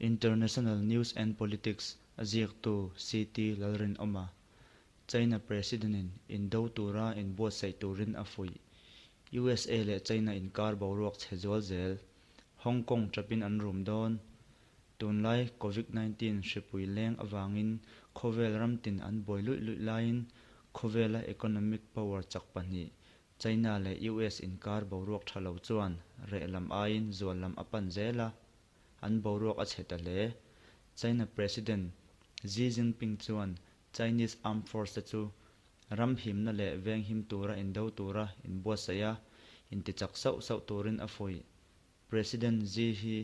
International News and Politics a ziaktu CT Lalrinawma, China President-in indo tura inbuatsaih turin a fuih. USA leh China inkar boruak chhe zual zel. Hong Kong tapin an rum dawn. Tunlai Covid 19 hripui leng avangin khawvel ramtin an buai luih luih laiin khawvela economic power chak pahnih China leh US inkar boruak tha lo chuan reh lam aiin zual lam a pan zel a, an boruak a chhe ta hle. China President Xi Jinping chuan Chinese Armed Force te chu ram himna leh veng him tura indo tura inbuatsaih a, intichak sauh sauh turin a fuih. President Xi hi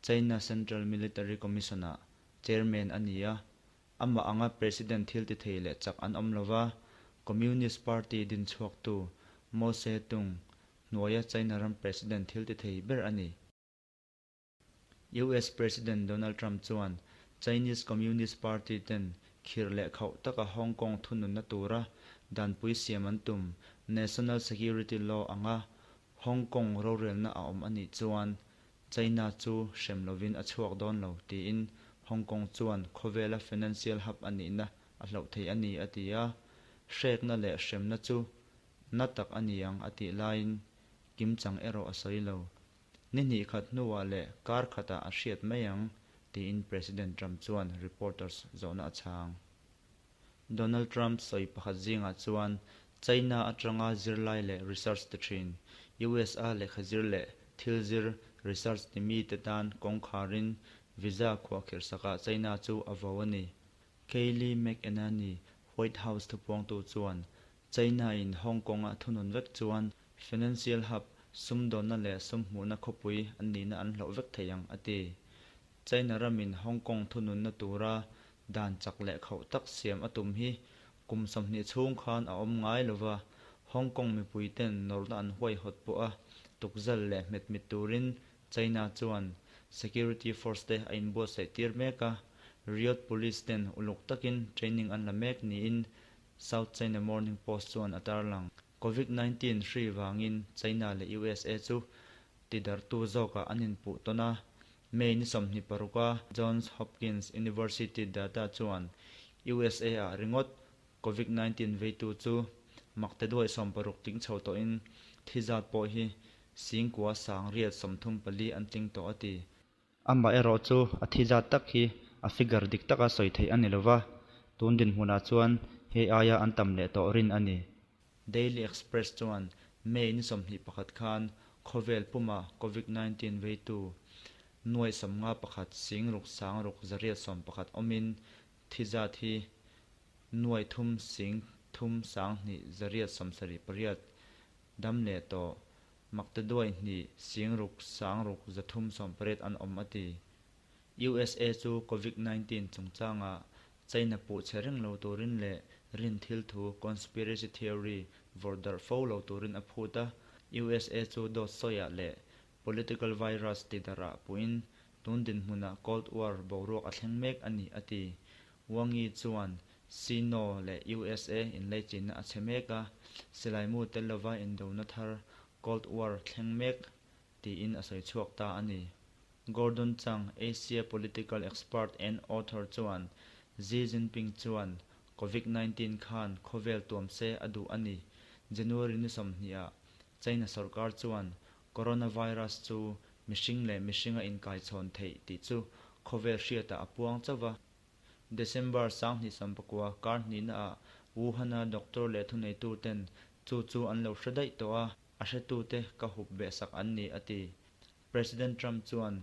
China Central Military Commission-ah chairman a ni a, amah anga president thil ti thei leh chak an awm lova, Communist Party din chhuaktu Mao Zedong hnuaia China ram president thil ti thei ber a ni. US President Donald Trump chuan Chinese Communist Party ten khirh leh khauh taka Hong Kong thununna tura danpui siam an tum National Security Law anga Hong Kong rorelna a awm a nih chuan China chu hrem lovin a chhuak dawn lo tiin Hong Kong chuan khawvela financial hub a nihna a hloh thei a ni a ti a, hrekna leh hremna chu na tak a ni ang a tih laiin kimchang erawh a sawi lo. Ni hnih khat hnuah leh kar khatah a hriat mai ang, tiin President Trump chuan reporters zawhna a chhang. Donald Trump sawi pakhat zingah chuan China atanga zirlai leh research ti thin, USA lehkha zir leh thil zir research ti mite tan kawngkharin visa khuahkhirh sakah China chu a vo a ni. Kayleigh McEnany, White House thupuangtu chuan China-in Hong Kong-a thunun vek chuan Financial hub, sumdawnna leh sum hmuhna khawpui an nihna an hloh vek thei ang, a ti. China ramin Hong Kong thununna tura dan chak leh khauh tak siam a tum hi kum 20 chhung khan a awm ngai lova, Hong Kong mipuiten nawrhna an huaihawt pawh a tukzal leh hmetmit turin China chuan security force te a inbuatsaih tir mek a, riot police ten uluk takin training an la mek niin South China Morning Post chuan a tarlang. Covid 19 hri vangin China leh USA chu tidarhtu zawkah an inpuh tawn a, May ni 26 a Johns Hopkins University data chuan USA ah ringawt Covid 19 veitu chu makte duai 60 tling chho tawhin thi zat pawh hi 9,934 an tling tawh a ti. Amah erawh chu a thi zat tak hi a figure dik taka sawi theih a ni lova, tun dinhmunah chuan hei aia an tam leh tawh rin a ni. Daily Express chuan May ni 21 khan khawvel puma Covid 19 veitu 51 606 811 awmin thi zat hi 3 sing 3 sang 2 878 dam leh tawh makte duai 2 sing 6 sang 6 380 an awm a ti. USA chu Covid 19 chungchanga China puh che reng lo turin leh rin thil thu conspiracy theory vawrh darh fo lo turin a phut a, USA chu dawt sawiah leh political virus ti darah puhin tun dinhmunah Cold War boruak a thleng mek a ni a ti. Wang Yi chuan Sino leh USA inleichina a che mek a, silai mu tel lova indona thar Cold War thleng mek tiin a sawi chhuak ta a ni. Gordon Chang, Asia political expert and author chuan Xi Jinping chuan Covid 19 khan khawvel tuam se a duh a ni. January ni 20 ah China sarkar chuan coronavirus chu mihring leh mihringa inkai chhawn theih tih chu khawvel hriatah a puang chauh a. December 2019 kar hnihna ah Wuhan-a doctor leh thuneitu ten chu chu an lo hre daih tawh a, a hretu te ka hup ve sak an ni a ti. President Trump chuan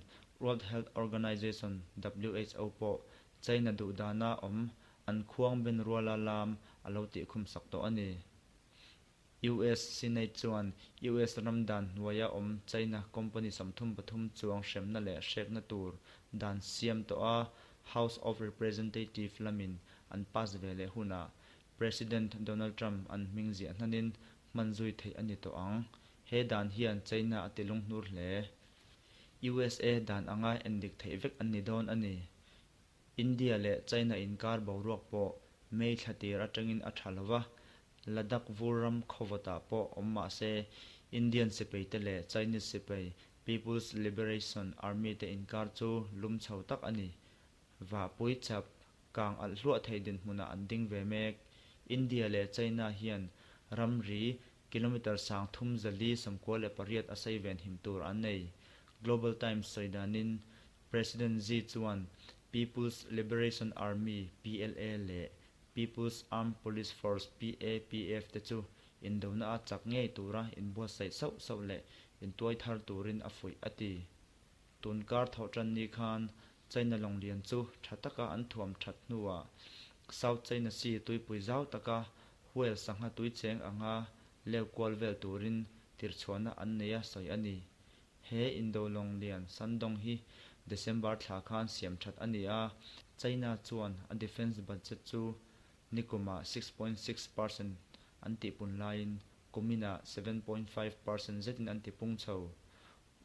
World Health Organization WHO pawh China duhdana awm an khuang ben ruala lam a lo tih khum sak tawh a ni. US Senate chuan US ramdan hnuaia awm China company 33 chuang hremna leh hrekna tur dan siam tawh a House of Representative lamin an pass ve leh hunah President Donald Trump an hming ziah hnanin hman zui theih a ni tawh ang. He dan hian China a tilung hnur hle. USA dan anga endik theih vek an ni dawn a ni. India leh China inkar boruak pawh May thla tir atangin a tha lova, Ladakh vur ram khawvawtah pawh awm mah se Indian sipai te leh Chinese sipai People's Liberation Army te inkar chu lum chho tak a ni. Vahpui chap kang alh hluah thei dinhmunah an ding ve mek. India leh China hian ramri kilometre 3498 a sei venhim tur an nei. Global Times sawi danin President Xi chuan People's Liberation Army, PLA, leh People's Armed Police Force, PAPF, te chu indona a chak ngei tura inbuatsaih sauh sauh leh intuai thar turin a fuih a ti. Tun kar thawh tan ni khan China lawnglian chu tha taka an thuam that hnuah South China Sea tuipui zau taka whale sangha tui cheng anga leu kual vel turin tirchhuahna an nei a sawi a ni. He indo lawnglian Shandong hi December thla khan siam that a ni a, China chuan a defence budget chu nikumah 6.6% an tihpun laiin kuminah 7.5% zetin an tipung chho.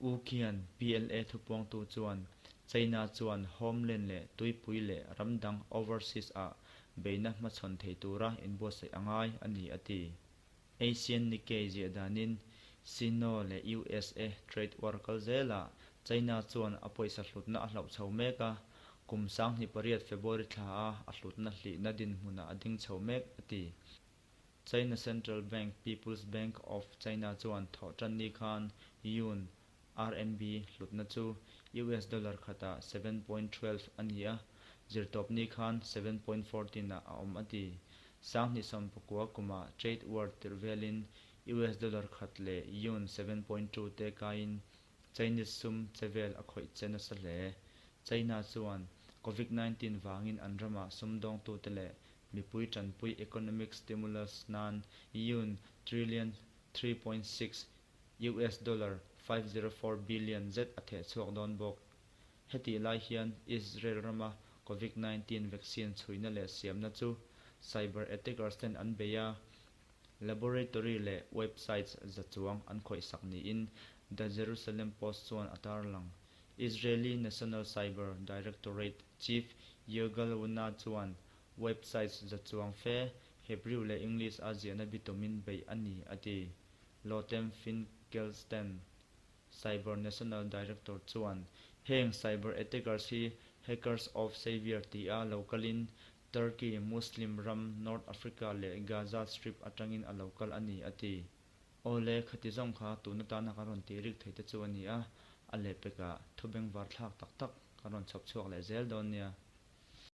U khian PLA thupuangtu chuan China chuan homeland leh tuipui leh ram dang overseas ah beihna hmachhawn thei tura inbuatsaih a ngai a ni a ti. Asian Nikkei ziah danin Sino leh USA trade war kal zelah China chuan a pawisa hlutna a hlauh chho mek a, kum 2008 February thla a a hlutna hlihna dinhmunah a ding chho mek a ti. China Central Bank, People's Bank of China chuan thawh tan ni khan Yuan, RMB, hlutna chu US dollar khatah 7.12 a ni a, zirtawp ni khan 7.14 ah a awm a ti. 2019 kumah trade war tirh velin US dollar khat leh Yuan 7.2 te kaiin Chinese sum che vel a khawih che nasa hle. China chuan Covid-19 vangin an ramah sumdawngtute leh mipui tanpui economic stimulus nan Yuan trillion 3.6, US dollar 504 billion zet a theh chhuak dawn bawk. Hetih lai hian Israel rama Covid-19 vaccine chhuina leh siamna chu cyber attackers ten an bei a, laboratory leh websites za chuang an khawihsak niin The Jerusalem Post chuan a tarlang. Israeli National Cyber Directorate Chief Yigal Wuna chuan websites za chuang fe Hebrew leh English a ziahna bitumin beih a ni a ti. Lotem Finkelstein, Cyber National Director chuan heng cyber attackers hi Hackers of Savior ti a lokalin Turkey, Muslim ram, North Africa leh Gaza Strip atangin a lokal a ni a ti. Awle, khati zawng kha tun atana kan rawn tih rik thei te chu a ni a, a lehpekah thubeng var thlak tak tak kan rawn chhawp chhuak leh zel dawn nia.